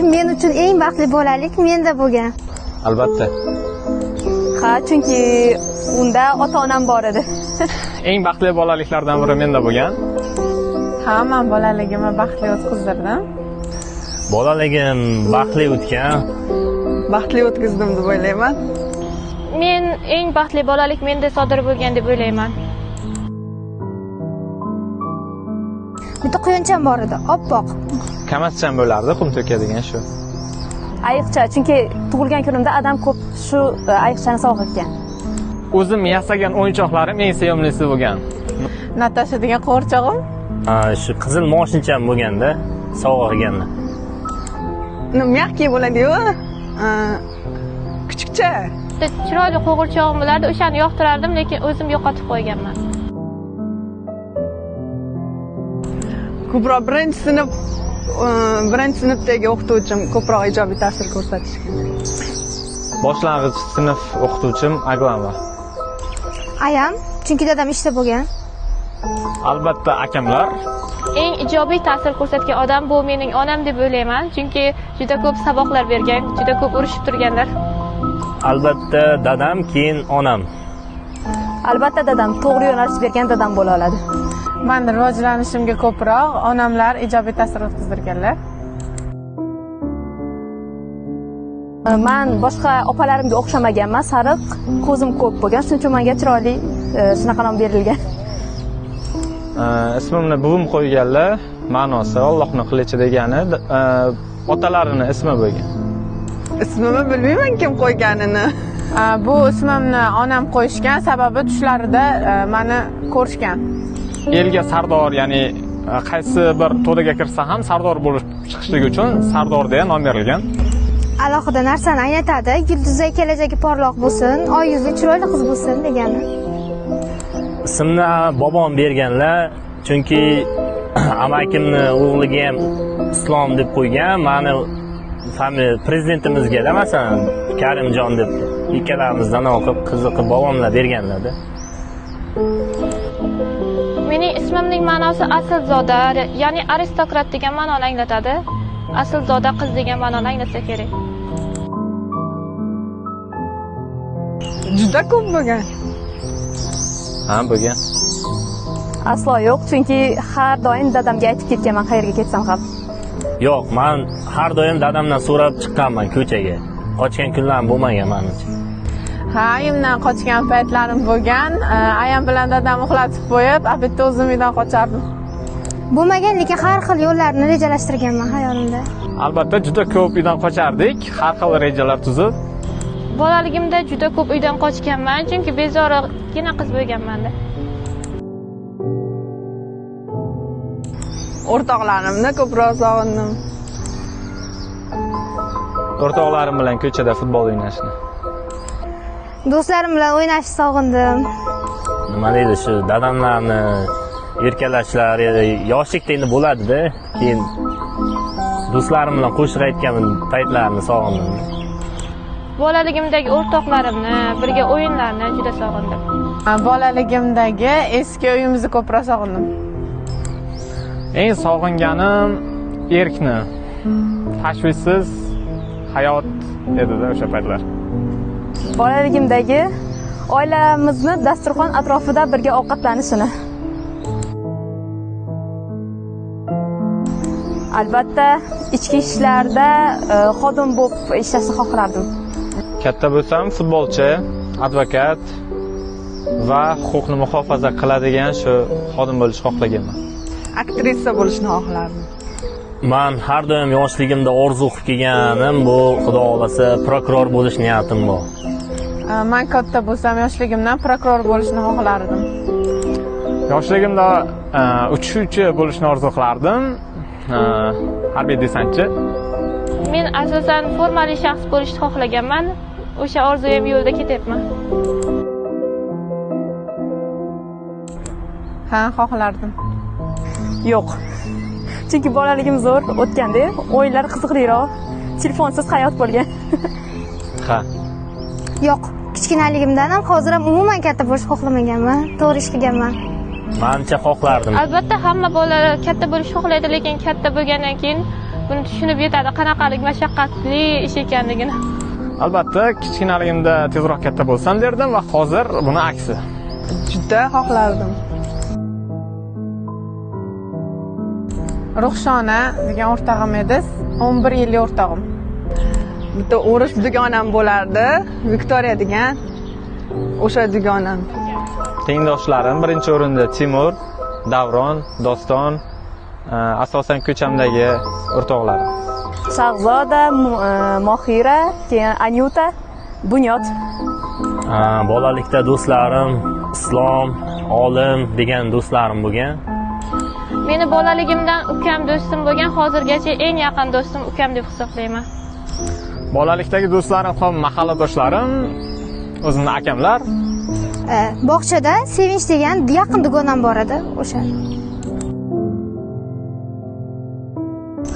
Men uchun eng baxtli bolalik menda bo'lgan. Albatta. Ha, chunki unda ota-onam bor edi. Eng baxtli bolaliklardan biri menda bo'lgan. Ha, man bolaligimni baxtli o'tkazdirdim. Bolaligim baxtli o'tgan. Baxtli o'tkazdim deb o'ylayman. Men eng baxtli bolalik menda sodir bo'lgan deb o'ylayman. Bitta quyoncham bor edi, oppoq. Kamazcham bo'lardi, qum to'kadigan shu. Ayiqcha, chunki tug'ilgan kunimda adam ko'p shu ayiqchani sovg'a qilgan. O'zim yasagan o'yinchoqlarim eng sevimlisi bo'lgan. Natasha degan qo'g'irchog'im. Shu qizil moshincham bo'lganda sovg'a qilganlar. Мягкий bo'ladi-yu. Kuchukcha. Bitta chiroyli qo'g'irchog'im bo'lardi, o'shani yoqtirardim, lekin o'zim yo'qotib qo'yganman. Ko'proq birinchi sinfdagi o'qituvchim ko'proq ijobiy ta'sir ko'rsatishgan. Boshlang'ich sinf o'qituvchim Aglanova. Ayam, chunki dadam ishda bo'lgan. Albatta akamlar. Eng ijobiy ta'sir ko'rsatgan odam bu mening onam deb o'ylayman, chunki juda ko'p saboqlar bergan, juda ko'p urushib turganlar. Albatta dadam, keyin onam. Albatta dadam, to'g'ri yo'nalish bergan dadam bo'la oladi. Man rivojlanishimga ko'proq onamlar ijobiy ta'sir o'tkazdirganlar. Man boshqa opalarimga o'xshamaganman, sariq, ko'zim ko'p bo'lgan, shuning uchun menga chiroyli shunaqa nom berilgan. Ismimni buvim qo'yganlar, ma'nosi Allohning qilichi degani, otalarini ismi bo'lgan. Ismimni bilmayman kim qo'yganini. Bu ismimni onam qo'yishgan, sababi tushlarida meni ko'rishgan. Elga sardor, ya'ni qaysi bir to'daga kirsa ham sardor bo'lib chiqishligi uchun sardor deya nom berilgan. Alohida narsani anglatadi. Yulduzday kelajagi porloq bo'lsin, oy yuzli chiroyli qiz bo'lsin degani. Ismni bobom berganlar, chunki amakimni o'g'liga ham Islom deb qo'ygan, mani prezidentimizga da masalan Karimjon deb ikkalamizdan o'qib qiziqib bobomlar berganlar-da. Mening ismimning ma'nosi aslzoda, ya'ni aristokrat degan ma'noni anglatadi. Aslzoda qiz degan ma'noni anglatsa kerak. Juda ko'p bo'lgan. Ha, bo'lgan. Aslo yo'q, chunki har doim dadamga aytib ketganman, qayerga ketsam ham. Yo'q, men har doim dadamdan so'rab chiqqanman ko'chaga. Qochgan kunlarim bo'lmagan menimcha. Ha, ayimdan qochgan paytlarim bo'lgan. Ayam bilan dadam uxlatib qo'yib, obedda o'zim uydan qochardim. Bo'lmagan, lekin har xil yo'llarni rejalashtirganman hayolimda. Albatta juda ko'p uydan qochardik, har xil rejalar tuzib. Bolaligimda juda ko'p uydan qochganman, chunki bezoriqqina qiz bo'lganman-da. O'rtoqlarimni ko'proq sog'indim. O'rtoqlarim bilan ko'chada futbol o'ynashni. Do'stlarim bilan o'ynashni sog'indim. Nima deydi, shu dadamlarni erkalashlari yoshlikda endi bo'ladi-da, keyin do'stlarim bilan qo'shiq aytgan paytlarimni sog'indim. Bolaligimdagi o'rtoqlarimni, birga o'yinlarni juda sog'indim. Bolaligimdagi eski uyimizni ko'proq sog'indim. Eng sog'inganim erkni. Tashvishsiz hayot edi-da o'sha paytlar. Bolaligimdagi oilamizni dasturxon atrofida birga ovqatlanishini. Albatta, ichki ishlarda xodim bo'lib ishlashni xohlardim. Katta bo'lsam futbolchi, advokat va huquqni muhofaza qiladigan shu xodim bo'lishni xohlaganman. Aktrisa bo'lishni xohlardim. Men har doim yoshligimda orzu qilib kelganim bu, xudo xolasa, prokuror bo'lish niyatim bor. Men katta bo'lsam yoshligimdan prokuror bo'lishni xohlardim. Yoshligimda uchuvchi bo'lishni orzu qilardim. Harbiy desantchi. Men asosan formali shaxs bo'lishni xohlaganman. O'sha orzuyim yo'lida ketyapman. Ha, xohlardim. Yo'q. Chunki bolaligim zo'r o'tganda, o'yinlar qiziqliroq, telefonsiz hayot bo'lgan. Ha. Yo'q. Kichkinaligimdan ham hozir ham umuman katta bo'lishni xohlamaganman, to'g'ri ish qilganman. Manimcha xohlardim. Albatta hamma bolalar katta bo'lishni xohlaydi, lekin katta bo'lgandan keyin buni tushunib yetadi qanaqalik mashaqqatli ish ekanligini. Albatta, kichkinaligimda tezroq katta bo'lsam derdim va hozir buni aksi. Juda xohlardim. Ruxshona degan o'rtog'im edi, 11 yillik o'rtog'im. Bitta o'ris dugonam bo'lardi, Viktoriya degan. O'sha dugonam. Tengdoshlarim birinchi o'rinda Timur, Davron, Doston, asosan ko'chamdagi o'rtoqlarim. Shahzoda, Mohira, keyin Anyuta, Bunyod. Bolalikda do'stlarim Islom, Olim degan do'stlarim bo'lgan. Meni bolaligimdan ukam do'stim bo'lgan, hozirgacha eng yaqin do'stim ukam deb hisoblayman. Bolalikdagi do'stlarim ham mahalladoshlarim, o'zimni akamlar. Bog'chada Sevinch degan yaqin dugonam bor edi, o'sha.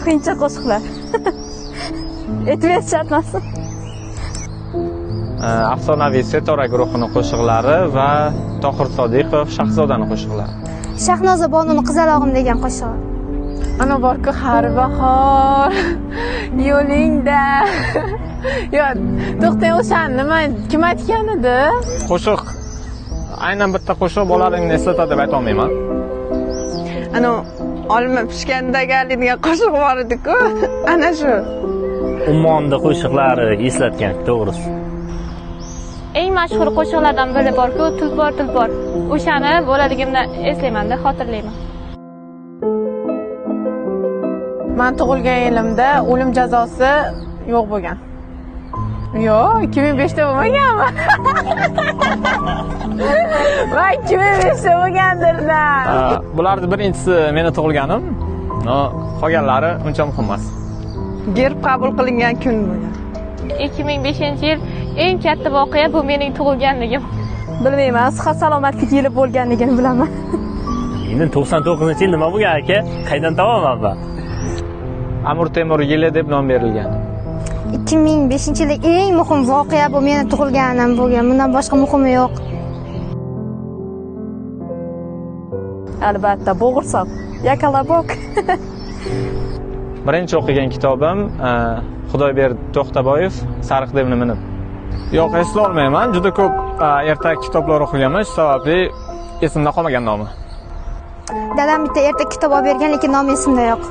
Hindcha qo'shiqlar. Aytib berish. Afsonaviy Setora guruhini qo'shiqlari va Tohir Sodiqov Shahzodani qo'shiqlari. Shahnoza Bonuni Qizalog'im degan qo'shig'i. Ana borku har bahor yo'lingda. Yo, to'xtang, o'shani nima kim aytgan edi? Qo'shiq, aynan bitta qo'shiq bolaligimni eslatadi deb ayta olmayman. Ana olma pishganda gali degan qo'shiq bor edi-ku. Ana shu. Ummonni qo'shiqlari eslatgan, to'g'risi. Eng mashhur qo'shiqlardan biri borku, Tulpor tulpor. O'shani bolaligimdan eslayman-da, xotirlayman. Men tug'ilgan yilimda o'lim jazosi yo'q bo'lgan. Yo'q, 2005 da bo'lmaganmi? Va 2005 da bo'lgandir-da. Bularni birinchisi meni tug'ilganim, no, qolganlari uncha muhim emas. Gerb qabul qilingan kun bo'lgan. 2005-yil eng katta voqea bu mening tug'ilganligim. Bilmayman, sihat salomatlik yili bo'lganligini bilaman. Endi 99-yil nima bo'lgan aka? Qaydan topaman man? Amir Temur yili deb nom berilgan. 2005-yilda eng muhim voqea bu meni tug'ilganim bo'lgan. Bundan boshqa muhimi yo'q. Albatta, bo'g'irsoq. Ya kolobok. Birinchi o'qigan kitobim Xudoyberdi To'xtaboyev Sariq devni minib. Yo'q, eslay olmayman. Juda ko'p ertak kitoblar o'qiganman, shu sababli esimda qolmagan nomi. Dadam bitta ertak kitob olib bergan, lekin nomi esimda yo'q.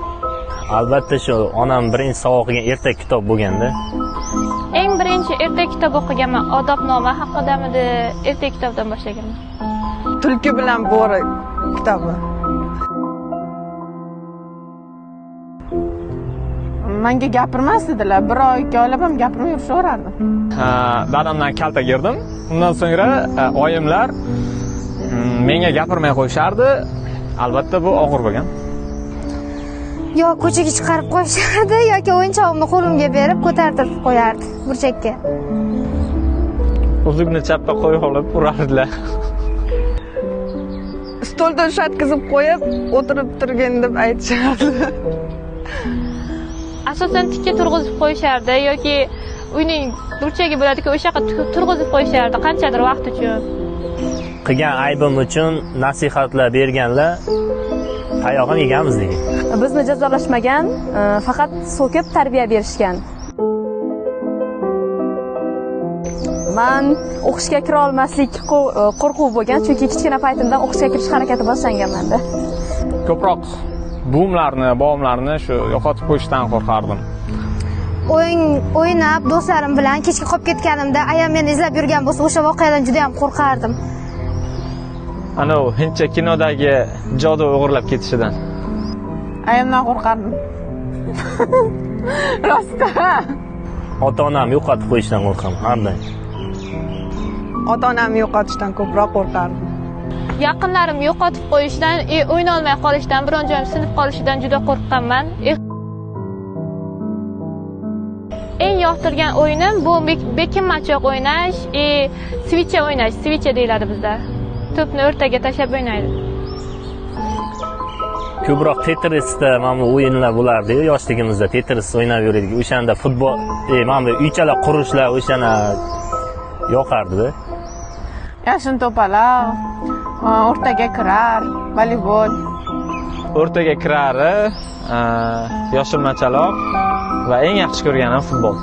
Albatta shu onam birinchi sovg'a qilgan ertak kitob bo'lganda. Eng birinchi ertak kitob o'qiganman, Odobnoma haqidamidi, ertak kitobdan boshlaganman. Tulki bilan bo'ri kitobi. Menga gapirmas edilar. Bir oy, 2 oylab ham gapirmay yurishaverardim. Dadamdan kaltak yerdim. Undan so'ngra oyimlar menga gapirmay qo'yishardi. Albatta bu og'ir bo'lgan. Yo ko'chaga chiqarib qo'yishardi yoki o'yinchog'imni qo'limga berib ko'tartirib qo'yardi burchakka. Uzukni chappa qo'yib olib urardilar. Stolda ushatkizib qo'yib, o'tirib turgin deb aytishardi. Asosan tikka turg'izib qo'yishardi yoki uyning burchagi bo'ladi-ku, o'sha yoqqa turg'izib qo'yishardi qanchadir vaqt uchun. Qilgan aybim uchun nasihatlar berganlar, tayog'ini yeganmiz degan. Bizni jazolashmagan, faqat so'kib tarbiya berishgan. Man o'qishga kira olmaslik qo'rquv bo'lgan, chunki kichkina paytimdan o'qishga kirish harakati boshlangan menda. Ko'proq buvimlarni, bobomlarni shu yo'qotib qo'yishdan qo'rqardim. O'yin o'ynab do'stlarim bilan kechga qolib ketganimda ayam meni izlab yurgan bo'lsa, o'sha voqeadan juda ham qo'rqardim. Ana u hindcha kinodagi jodu o'g'irlab ketishidan. Ayamdan qo'rqardim. Rostdan. Ota-onam yo'qotib qo'yishdan qo'rqaman har doim. Ota-onamni yo'qotishdan ko'proq qo'rqardim. Yaqinlarim yo'qotib qo'yishdan, o'ynolmay qolishdan, biron joyim sinib qolishidan juda qo'rqqanman. Eng yoqtirgan o'yinim bu bekinmachoq o'ynash, svicha o'ynash, svicha deyiladi bizda. To'pni o'rtaga tashlab o'ynaydi. Ko'proq Tetrisda mana bu o'yinlar bo'lardi-yu, yoshligimizda Tetris o'ynab yurdik. O'shanda futbol, mana bu uychalar qurishlar o'shani yoqardi-da. Yashin to'paloq, o'rtaga kirar, voleybol. O'rtaga kirari, yoshilmachaloq va eng yaxshi ko'rganim futbol.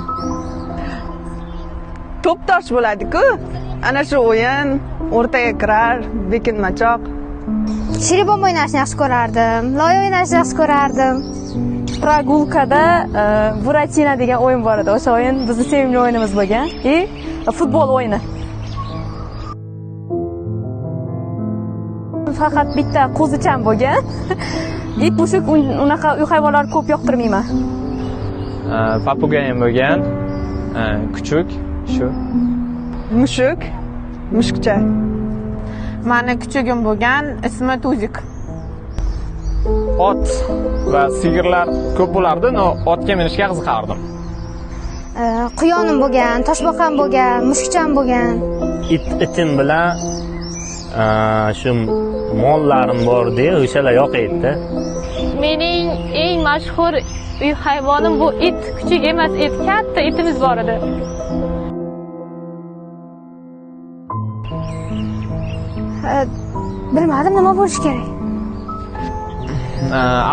To'p tosh bo'ladi-ku. Ana shu o'yin, o'rtaga kirar, bekinmachoq. Shiribom o'ynashni yaxshi ko'rardim, loy o'ynashni yaxshi ko'rardim. Прогулка da Buratina degan o'yin bor edi. O'sha o'yin bizni sevimli o'yinimiz bo'lgan. И futbol o'yini. Faqat bitta qo'zicham bo'lgan. It, mushuk, unaqa uy hayvonlarni ko'p yoqtirmayman. Papugayim bo'lgan, kuchuk shu. Mushuk, mushukcha. Mani kuchugim bo'lgan, ismi Tuzik. Ot va sigirlar ko'p bo'lardi, но otga minishga qiziqardim. Quyonim bo'lgan, toshboqam bo'lgan, mushukcham bo'lgan. Itim bilan shu mollarim bor-da, o'shalar yoqaydi. Mening eng mashhur uy hayvonim bu it. Kuchuk emas, it. Katta itimiz bor edi. Bilmadim nima bo'lishi kerak.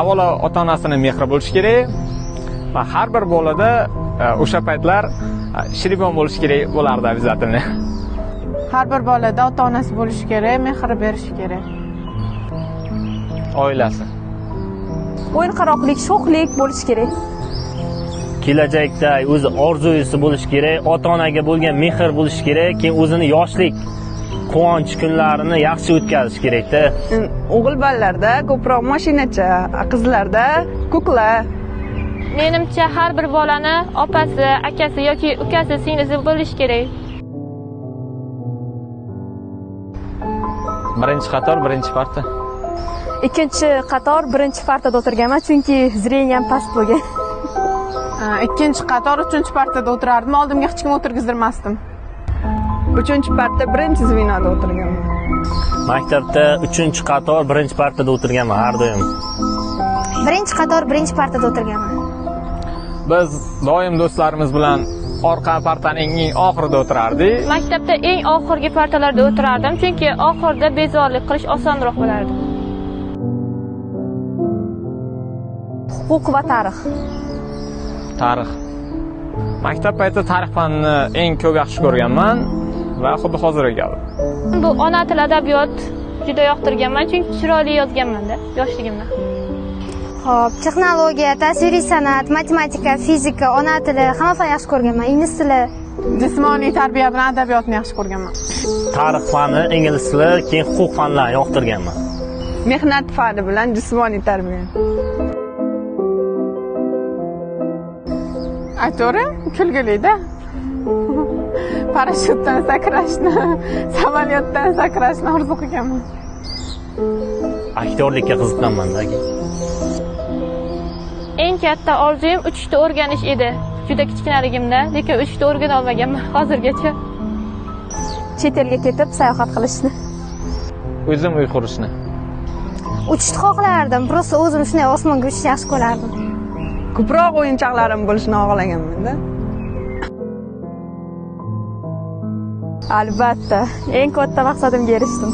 Avvalo ota-onasini mehri bo'lishi kerak va har bir bolada o'sha paytlar shiribon bo'lishi kerak bo'lardi обязательно. Har bir bolada ota-onasi bo'lishi kerak, mehr berishi kerak. Oilasi. O'yinqaroqlik, sho'xlik bo'lishi kerak. Kelajakda o'zi orzusi bo'lishi kerak, ota-onaga bo'lgan mehr bo'lishi kerak, keyin o'zini yoshlik quvonch kunlarini yaxshi o'tkazish kerakda. O'g'il bolalarda ko'proq mashinacha, qizlarda kukla. Menimcha har bir bolani opasi, akasi yoki ukasi, singlisi bo'lishi kerak. Birinchi qator, birinchi parta. Ikkinchi qator, birinchi partada o'tirganman, chunki зрением past bo'lgan. Ikkinchi qator, uchinchi partada o'tirardim. Oldimga hech kim o'tirgizdirmasdim. Uchinchi parta, birinchi звено da o'tirganman. Maktabda uchinchi qator, birinchi partada o'tirganman har doim. Birinchi qator, birinchi partada o'tirganman. Biz doim do'stlarimiz bilan orqa partaning eng oxirida o'tirardik. Maktabda eng oxirgi partalarda o'tirardim, chunki oxirida bezorlik qilish osonroq bo'lardi. Huquq va tarix. Tarix. Maktab payti tarix fanini eng ko'p yaxshi ko'rganman va xuddi hozirgi kabi. Bu ona til, adabiyot juda yoqtirganman, chunki chiroyli yozganman-da yoshligimda. Xo'p, texnologiya, tasviriy san'at, matematika, fizika, ona tili, hamma fan yaxshi ko'rganman, ingliz tili. Jismoniy tarbiya bilan adabiyotni yaxshi ko'rganman. Tarix fani, ingliz tili, keyin huquq fanlarini yoqtirganman. Mehnat fani bilan jismoniy tarbiya. Aytavering, kulgilida. Parashyutdan sakrashni, samolyotdan sakrashni orzu qilganman. Aktyorlikka qiziqqanman aka. Eng katta orzuyim uchishni o'rganish edi. Juda kichkinaligimda, lekin uchishni o'rgana olmaganman hozirgacha. Chet elga ketib sayohat qilishni. O'zim uy qurishni. Uchishni xohlardim, просто o'zim shunday osmonga uchishni yaxshi ko'rardim. Ko'proq o'yinchoqlarim bo'lishini xohlaganman-da. Albatta, eng katta maqsadimga erishdim.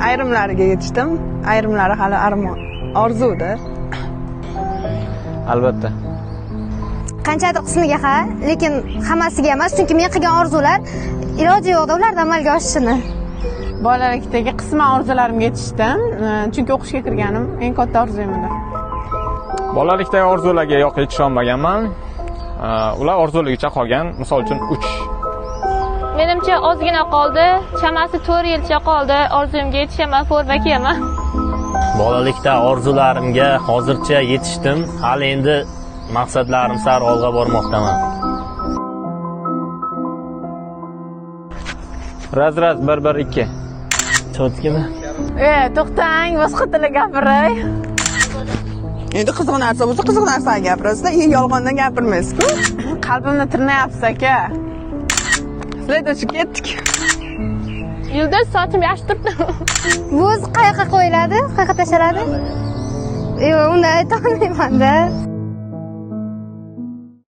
Ayrimlariga yetishdim, ayrimlari hali armon, orzuda. Albatta. Qanchadir qismiga ha, lekin hammasiga emas, chunki men qilgan orzular iloji yo'qda ularni amalga oshishini. Bolalikdagi qisman orzularimga yetishdim, chunki o'qishga kirganim eng katta orzuyim edi. Bolalikdagi orzularga yo'q yetisha olmaganman. Ular orzuligicha qolgan, misol uchun uchish. Menimcha ozgina qoldi, chamasi 4 yilcha qoldi, orzumga yetishaman, forma kiyaman. Bolalikda orzularimga hozircha yetishdim. Hali endi maqsadlarim sari olg'a bormoqdaman. Razrad 1 1 2. Cho'tkimi? To'xtang, boshqa tilda gapiray. Endi qiziq narsa bo'lsa, qiziq narsani gapirasiz-da, yolg'ondan gapirmaysiz-ku. Qalbimni tirnayapsiz aka. Следующий ketdik. Yulduz, sochim yaxshi turibdi. Bu o'zi qayoqqa qo'yiladi? Qayoqqa tashlanadi? Yo'q, uni ayta olmayman-da.